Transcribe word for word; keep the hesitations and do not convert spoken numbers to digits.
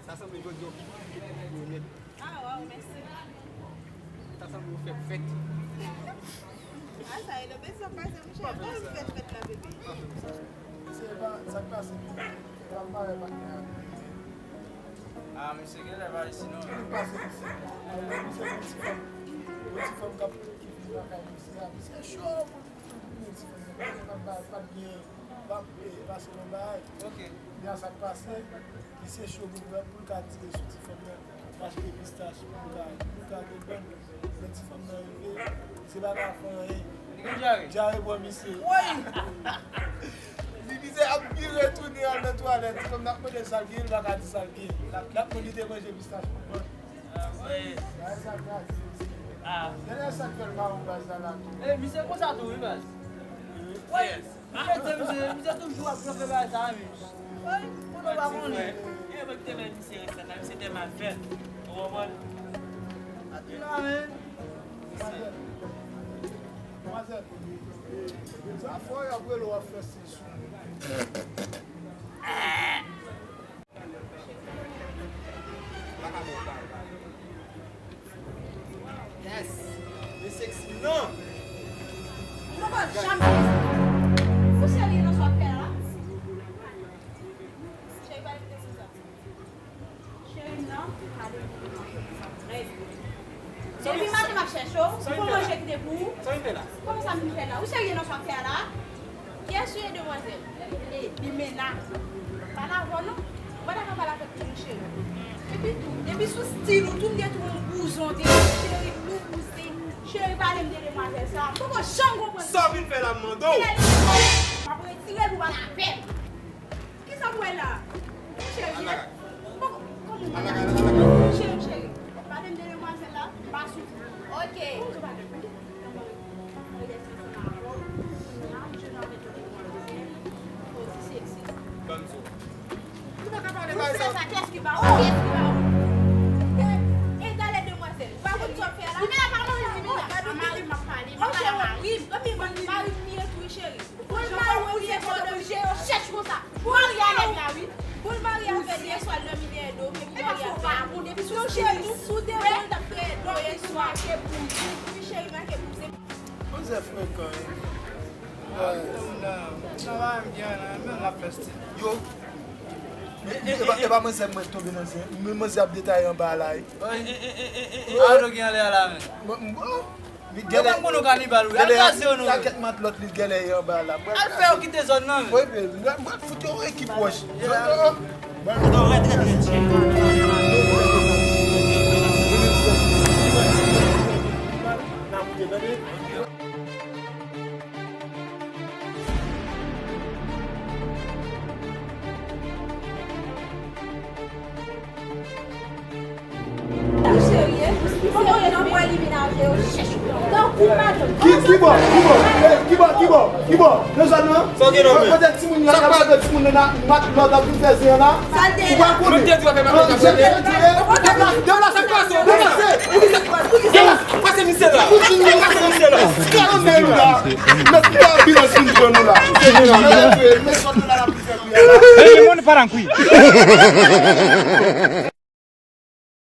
Sa sanble jodi a w ki pi bèl nèt. Ah, waw, mèsi. Sa sanble w fèt fèt. Ah, sa e nan bezwen pase, monchè. Kòman w fèt fèt la, bebe? Se pa sa k pase. Se pa mare patnè a. Ah, mesye genlè pa isi non. Sa k pase, mesye? Misye yon ti fanm. Yon ti fanm k ap ki vin lakay misye a. Misye cho pou l, pou l, pou l, ti fanm nan. Pa, pa, pa byen. L ap, eh, pase nan bagay. Ok. Kounye a sa k pase, misye cho pou l, pou l ka tire sou ti fanm nan, pou achte pistach, pou l ka, pou l ka depann. Lè ti fanm nan rive, misye pa ka fè anyen. Li gen dyare? Dyare pran misye. Woy! Li misye ap vire tounen al nan twalèt. Ti fanm nan ap mande sa l gen, li pa ka di sa l gen. L ap, l ap mande li te manje pistach pou mwen. Ah, wi. Bagay sa gratis. Ah. Genlè sa k fè l mawon baz la la tou. Eh, misye konsa tou, wi, baz. Wi. Wi. Misye di, misye, misye toujou ap fè bagay sa, wi. Wi, moun yo pa konnen. Wi, mwen ki te bay misye rès la, misye te mal fè. Ou konprann? Atè la, men. Demwazèl. Demwazèl. Sa fò y ap rele w ap fè se sou moun. Yes. Li seksi non. Ou pa janm fè sa. Ou serye nan sa w ap fè la? Cheri, pa repete sou sa. Cheri m nan, pa repete sou sa. Trè byen. Depi maten m ap chèche w, ou pran manje ki te pou ou. Sa w vin fè la? Kòman sa m vin fè la? Ou serye nan sa w ap fè a la? Kiyès ou ye, demwazèl? E, Limena. Pale avè w non. Ou pa ta ka pale avèk moun, cheri. Epi tou, depi sou stil ou, tou m gen tou yon bouzon de cheri, lou bouzin. Cheri, pale m de demwazèl sa. Poko janm konprann. Sa w vin fè la, m mande w? M ap retire l pou pale avè m. Kisa m wè la? Cheri, bon, kòman w wè la? Cheri, cheri, pale m de demwazèl la, m pa sou. Ok. Ban m zo. Ou pa ka pale bagay sa. Kiyès ki ba ou? Kiyès ki ba ou? E, e, talè demwazèl. Ou pa konn sa w ap fè la? Limena, pa mari m, Limena. A mari m ap pale, m ap pale a mari m. Mari m li ye tou, cheri. Pou l mari w, ou se kòdon je yo chèch konsa. Pou l mari avè l la, wi. Pou l mari avè l, yèswa l dòmi dèyè do, men pou l mari avè l. Epi sou cheri, sou de moun t ap dèyè do yèswa. Wi, cheri, make pou se. Manzè frekan, wi. Sa va byen, men l ap fè stil. Yo. E pa, e pa manzè mwen tonbe nan zen. Men manzè ap detaye anba la, wi. A, do gen anlè a la, men. Li genlè. Yo pa konn nou kanibal, wi. Al kraze yo, nou. Al kèk matlòt li genlè ye anba la. Al fè yo kite zòn nan, men. Wi, men, mwen, mwen fout yon ekip wòch. Yo, yo, yo. Mwen fout yon rèd, rèd, rèd. Ou serye? Ou serye nan pwen elimine avè yo? Tankou madanm. Ki, ki bò? Ki bò? Eh, ki bò? Ki bò? Ki bò? Nan zòn nan? Sa w gen nan men? Kote timoun yo? Sa k pa gen timoun nan? Mat lòt ap vin fè zen an la? Ou pa konnen? Mwen te di w ap fè madanm. Deplase, deplase. Deplase. Pase misye la. Pase misye la. Kalme nou la. Mèt ambulans vin pran nou la. Men zòn nan la ap vin fè kounye a la.